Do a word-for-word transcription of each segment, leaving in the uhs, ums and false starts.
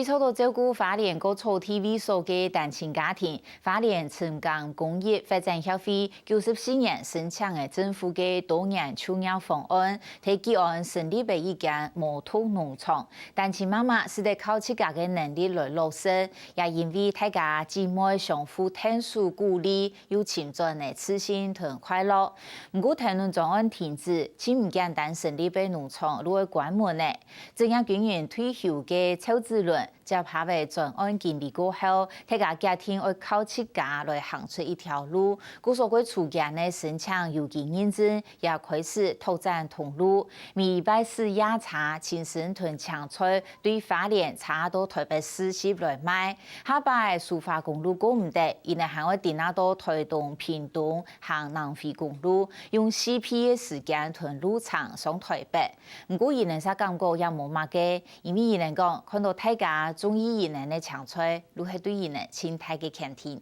受到照顧花蓮各草地位所个單親家庭，花蓮晨光公益發展協會九十四年申請个政府个多元就業方案，在基隆成立了一間無毒農場。單親媽媽使得靠自家个能力來落實，也因為大家姊妹相互𢯭手鼓勵，又尋轉了自信同快樂。毋過，跈等專案停止，就毋簡單成立个農場就愛關門了。 職業軍人退休个趙子倫接下个專案經歷過後，大家決定愛靠自家來行出一條路。故所个初階个申請郵寄認證，也開始拓展通路。每一擺駛夜車，親身同青菜對花蓮車到台北市集來賣。下擺蘇花公路過毋得，佢等還愛踮啊到台東、屏東行南迴公路，用四倍个時間同路程上台北。 毋過佢等煞感覺也無麼个，因為佢等講，看到大家中意佢等个青菜，就係對佢等盡大个肯定。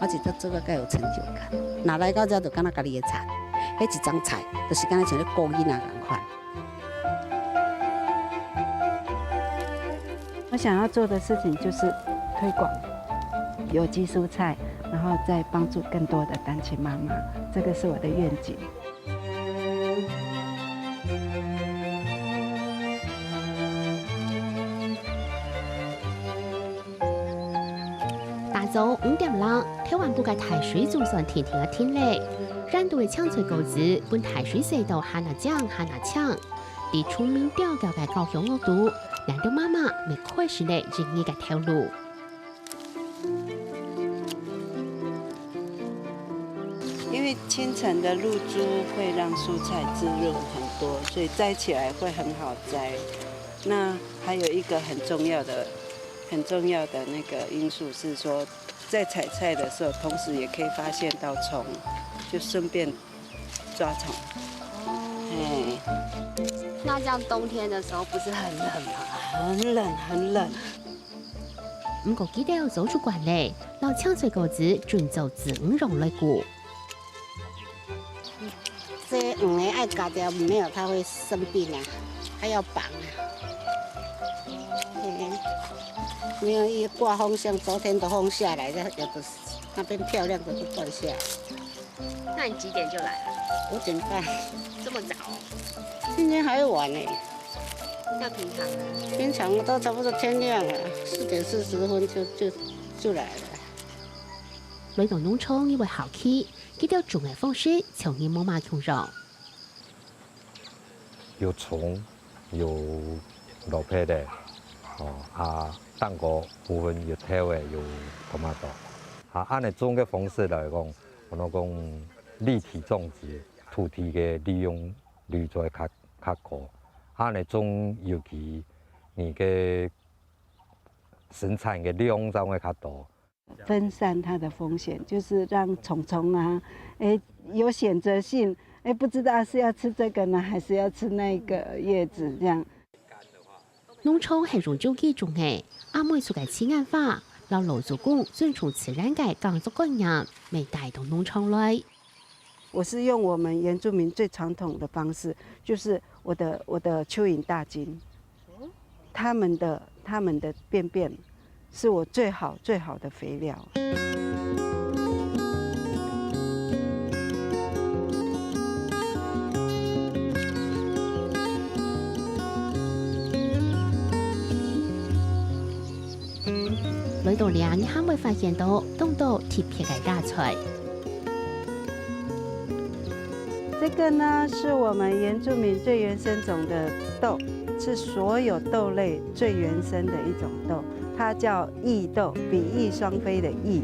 我覺得這個較有成就感。若來到遮就敢若家己个田，彼一張菜，就是敢若像咧顧囡仔仝款。 我想要做的事情就是推廣有機蔬菜，然後再幫助更多的單親媽媽，這個是我的願景。 打早五點零，頭灣埔个大水總算定定仔停咧。沿途个青菜果子，分大水洗到還較靚，還較靚。在聰明調調个高雄屋肚，難得媽媽乜開始了一日个頭路。因為清晨的露珠會讓蔬菜滋潤很多，所以摘起來會很好摘。那還有一個很重要的、很重要的那個因素是說， 在採菜的時候，同時也可以發現到蟲，就順便抓蟲。哦。嘿。那這樣冬天的時候不是很冷嗎？很冷，很冷。毋過佢兜早就慣咧，摎青菜果子準做子女樣來顧。 這黃个愛割掉，沒有它會生病啊，還要綁啊。嘿，沒有，一掛風向，昨天的風下來，那有的那邊漂亮的就斷下來。那你幾點就來了？五點半。這麼早哦？今天還晚呢。那平常呢？平常都差不多天亮了，四點四十分就，就，就來了。來到農場，你會好奇， 佢兜種个方式，像你媽媽共樣。有蔥，有蘿蔔个，哦，啊，蛋糕部分有豆仔，有tomato。啊，恁樣種个方式來講，𠊎等講立體種植，土地个利用率就會較，較高。恁樣種有機，你个生產个量就會較多。 分散它的風險，就是讓蟲蟲啊，誒，有選擇性，誒，不知道是要吃這個呢，還是要吃那個葉子，這樣。農場係用有機種个，阿妹族个自然花，摎老祖公尊重自然个耕作觀念，乜帶到農場來。 我是用我們原住民最傳統的方式，就是我的，我的蚯蚓大軍，他們的，他們的便便是我最好，最好的肥料。 來到這，你還會發現到當多特別个野菜。這個呢，是我們原住民最原生種的豆，是所有豆類最原生的一種豆，它叫翼豆，比翼雙飛的翼。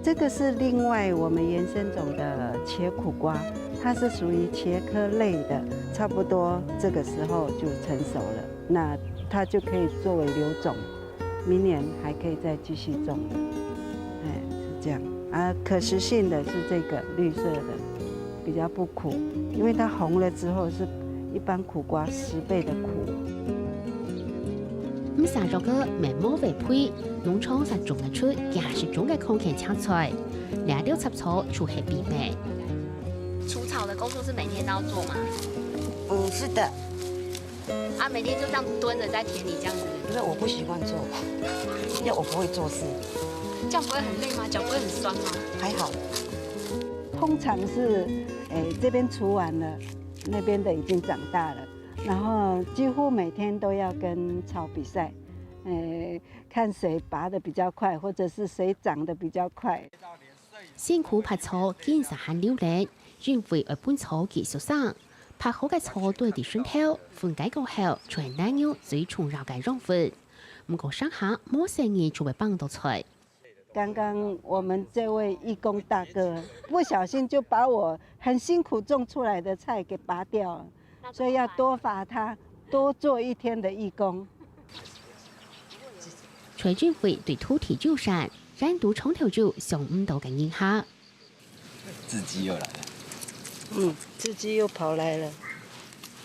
這個是另外我們原生種的茄苦瓜，它是屬於茄科類的，差不多這個時候就成熟了，那它就可以作為留種，明年還可以再繼續種的。哎，是這樣。啊，可食性的是這個綠色的，比較不苦，因為它紅了之後是一般苦瓜十倍的苦。毋使著个面貌肥肥，農場就種得出幾十種个康健青菜。這兜雜草就係祕密。除草的工作是每天都要做嗎？嗯，是的，啊，每天就這樣蹲着在田裡這樣子。因為我不習慣做，因為我不會做事，這樣不會很累嗎？腳不會很酸嗎？還好。通常是，誒，這邊除完了，那邊的已經長大了，然後幾乎每天都要跟草比賽，誒，看誰拔得比較快，或者是誰長得比較快。辛苦拔草，緊生還流連，因為愛分草繼續生。拔好个草堆在脣頭，分解過後，就係奶牛最重要个養分。毋過，成下無細義就會放到菜。 剛剛我們這位義工大哥不小心就把我很辛苦種出來的菜給拔掉了，所以要多罰他多做一天的義工。菜園會對土地友善，人都長透久想毋到个人客。雉雞又來了。嗯，雉雞又跑來了。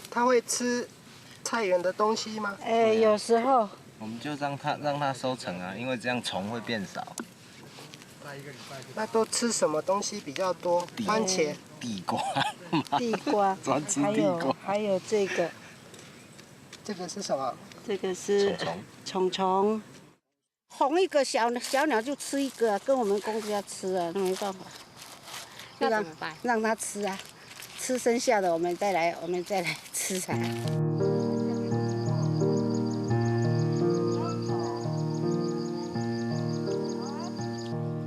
它會吃菜园的東西吗？哎，有时候我们就让它让它收成啊，因为这样虫会变少。那都吃什么东西比较多？番茄。地瓜，地瓜，专吃还有地瓜。还有这个，这个是什么？这个是虫虫虫虫。红一个小小鸟就吃一个，跟我们公家吃啊，没办法，那怎么办？让它吃啊，吃剩下的我们再来，我们再来吃啊。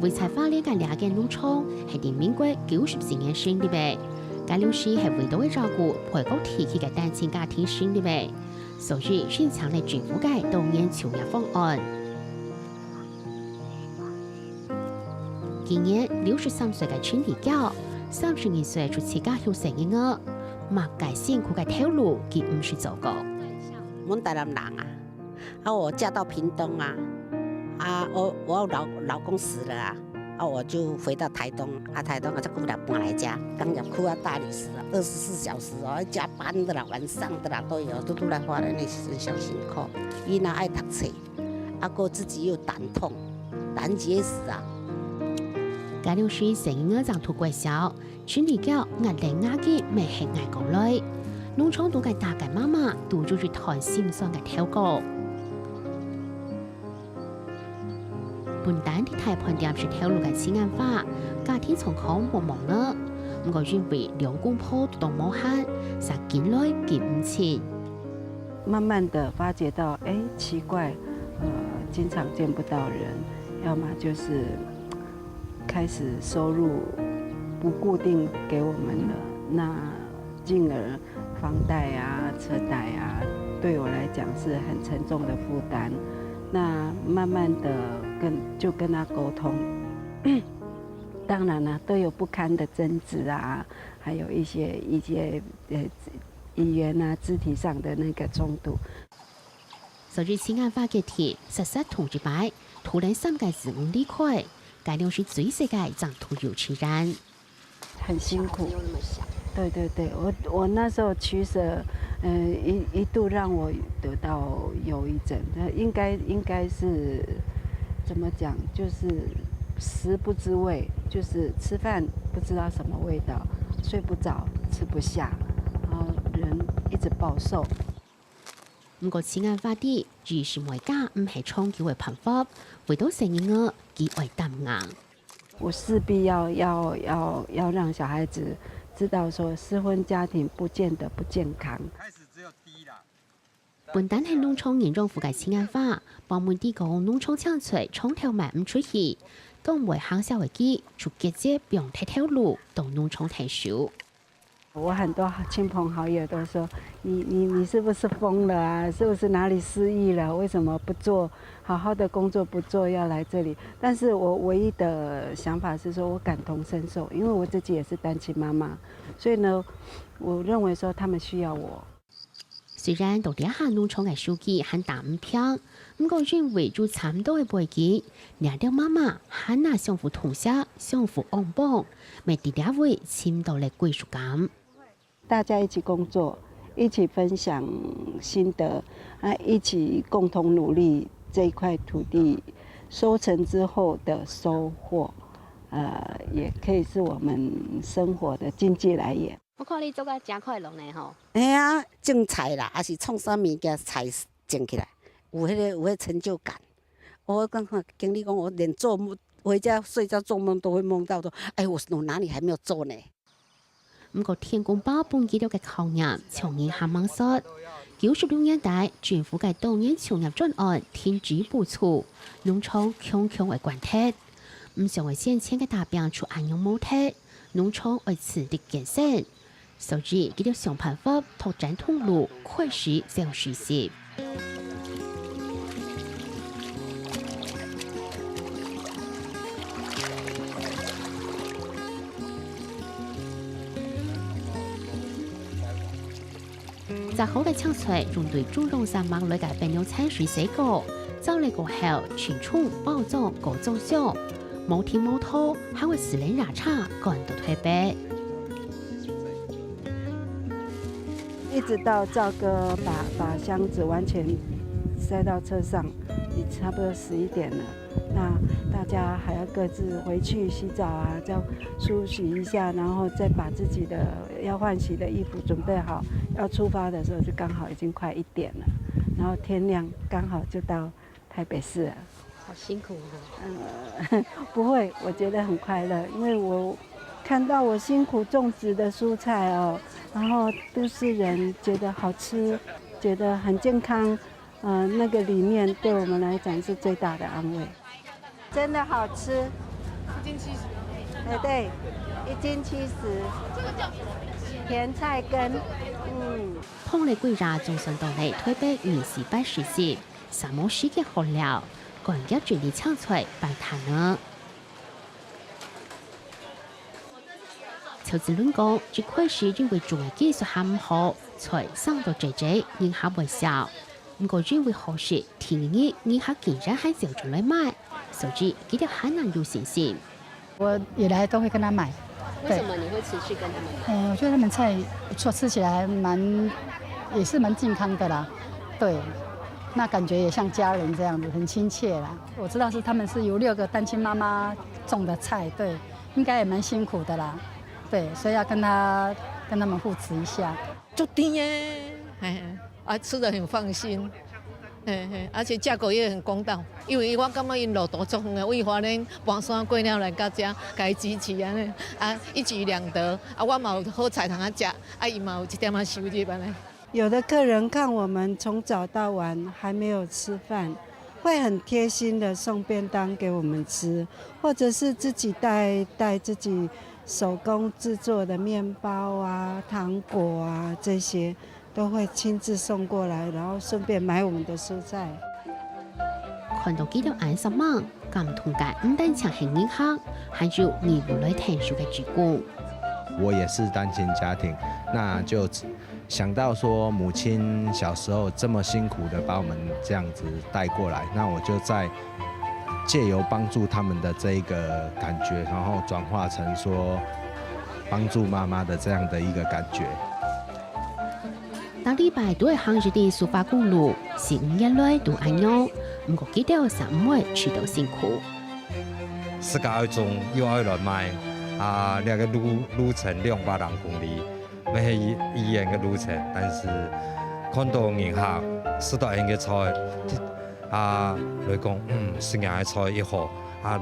位在花蓮个這間農場係在民國九十四年成立个，該當時係為著愛照顧背角地區个單親家庭成立个，所以申請了政府个多元就業方案。今年六十三歲个陳麗嬌，三十二歲就自家有細人仔，麼个辛苦个頭路佢毋識做過。阮台南人啊，啊，我嫁到屏东啊，啊，我我老老公死了啊，啊，我就回到台东，啊，台东啊，才过来搬来遮，工業區啊，大理石啊，二十四小時哦，加班的啦，晚上的啦，都有，都都來花蓮那時候小辛苦。伊呢愛讀冊，啊，過自己又膽痛，膽結石啊。該當時細人仔正讀國小， 陳麗嬌壓力壓佢乜係挨過來。農場肚个大家媽媽都有一段心酸个頭過。本旦在大飯店食頭路个陳安華，家庭狀況無望了，毋過因為兩公婆都當無閒，煞緊來緊毋親。慢慢的發覺到，哎，奇怪，呃，經常見不到人，要麼就是開始收入不固定給我們了，那進而房貸啊、車貸啊，對我來講是很沉重的負擔。那慢慢的跟就跟他溝通，當然啦，都有不堪的爭執啊，還有一些一些呃語言啊、肢體上的那個衝突。所以陳安華決定煞煞同一擺，拖等三個子女離開，該當時最細个正渡幼稚園。很辛苦。對對對，我我那時候取捨，呃，一一度讓我得到憂鬱症，那應該應該是怎麼講，就是食不知味，就是吃飯不知道什麼味道，睡不著，吃不下，然後人一直暴瘦。毋過陳安華知，醫師妹家毋係長久个辦法，為著細人仔，佢愛擔硬。我勢必要要要要讓小孩子知道說，失婚家庭不見得不健康。本旦係農場營養師个陳安華，訪問知講農場青菜長透賣毋出去，當會行銷个佢，就直接放忒頭路，到農場𢯭手。我很多親朋好友都說，你你你是不是瘋了啊？是不是哪裡失憶了？為什麼不做好好的工作不做，要來這裡？但是我唯一的想法是說，我感同身受，因為我自己也是單親媽媽，所以呢，我認為說他們需要我。雖然到這下農場个收入還打毋平，毋過因為有差毋多个背景，這兜媽媽還係相互痛惜、相互幫忙，乜在這位尋到了歸屬感。大家一起工作，一起分享心得，啊，一起共同努力这一块土地收成之后的收获，呃，也可以是我们生活的经济来源。我看你做甲真快乐呢吼。嘿啊，种菜啦，还是创啥物件菜种起来，有迄个有迄成就感。我刚刚经理讲，我连做梦回家睡觉做梦都会梦到说，哎，我我哪里还没有做呢？ 毋過天公伯分佢兜个考驗，像人還吂煞。九十六年代，政府个多年就業專案停止補助，農場強強會關忒。毋想愛先前个大餅就恁樣無忒，農場愛自力更生。所以，佢兜想辦法拓展通路，開始走市集。 摘好个青菜用對豬籠山脈來个分量產水洗過，燥了過後，清沖、包裝、過裝箱，無停無拖，還會自然拉車趕到台北。一直到趙哥把把箱子完全塞到車上，也差不多十一点了。 那大家还要各自回去洗澡啊，再梳洗一下，然后再把自己的要换洗的衣服准备好。要出发的时候就刚好已经快一点了，然后天亮刚好就到台北市了。好辛苦哦。呃，不会，我觉得很快乐，因为我看到我辛苦种植的蔬菜哦，然后都市人觉得好吃，觉得很健康，呃，那个理念对我们来讲是最大的安慰。真的好吃。一斤七十。哎，对，一斤七十。这个叫什么名字？甜菜根，嗯。碰了幾日，總算到了台北二四八市集，三毛時間好了，趕緊整理青菜擺攤呢。 邱子倫講，一開始因為種个技術還毋好，菜生到䆀䆀，人還會笑。毋過因為好食，第二日人客竟然還走出來買，所以佢兜還恁有信心。我以來都會跟他買。為什麼你會持續跟他們買？嗯，我覺得他們菜不錯，吃起來蠻，也是蠻健康的啦。對，那感覺也像家人這樣子，很親切啦。我知道是他們是有六個單親媽媽種的菜，對， 應該也蠻辛苦的啦。對，所以要跟他，跟他們互持一下。足甜的，嘿，啊，吃得很放心，嘿，嘿，而且價格也很公道，因為我感覺𪜶路途足遠的，對花蓮盤山過了來到遮，家己支持按呢，啊，一舉兩得，啊，我嘛有好菜通啊食，啊，伊嘛有一點仔收入按呢。 有的客人看我们从早到晚还没有吃饭，会很贴心的送便当给我们吃，或者是自己带，带自己手工制作的面包啊、糖果啊这些，都会亲自送过来，然后顺便买我们的蔬菜。看到佢兜恁煞猛，感動个毋單淨係人客，還有義務來𢯭手个志工。我也是單親家庭，那就 想到說母親小時候這麼辛苦的把我們這樣子帶過來，那我就再藉由幫助他們的這一個感覺，然後轉化成說幫助媽媽的這樣的一個感覺。逐禮拜都會行一段蘇花公路，四五年來都恁樣，毋過佢兜煞毋會試著辛苦。自家愛種又愛來賣，啊，這個路，路程兩百零公里， 乜係醫，醫院个路程，但是看到人客食到𫣆个菜，啊，來講，嗯，係𫣆个菜已好，啊，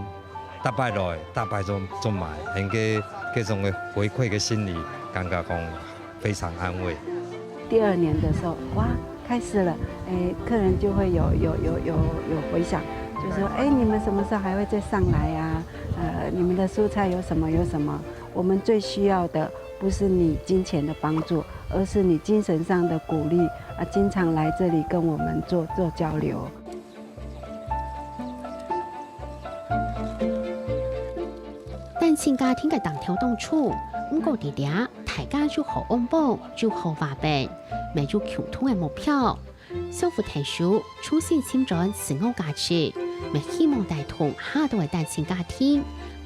逐擺來，逐擺就，就買，𫣆个這種个回饋个心理，感覺講非常安慰。第二年的時候，哇，開始了，哎，客人就會有，有，有，有，有回響，就說，哎，你們什麼時候還會再上來啊？呃，你們的蔬菜有什麼，有什麼？ 我们最需要的不是你金钱的帮助，而是你精神上的鼓励，啊，经常来这里跟我们做，做交流。單親家庭个擔挑當重，毋過在這，大家又好往幫，又好話柄，乜有共同个目標。 相互𢯭手，重新尋轉自我價值，乜希望帶動下一代單親家庭，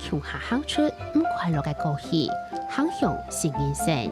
共下行出毋快樂个過去，行向新人生。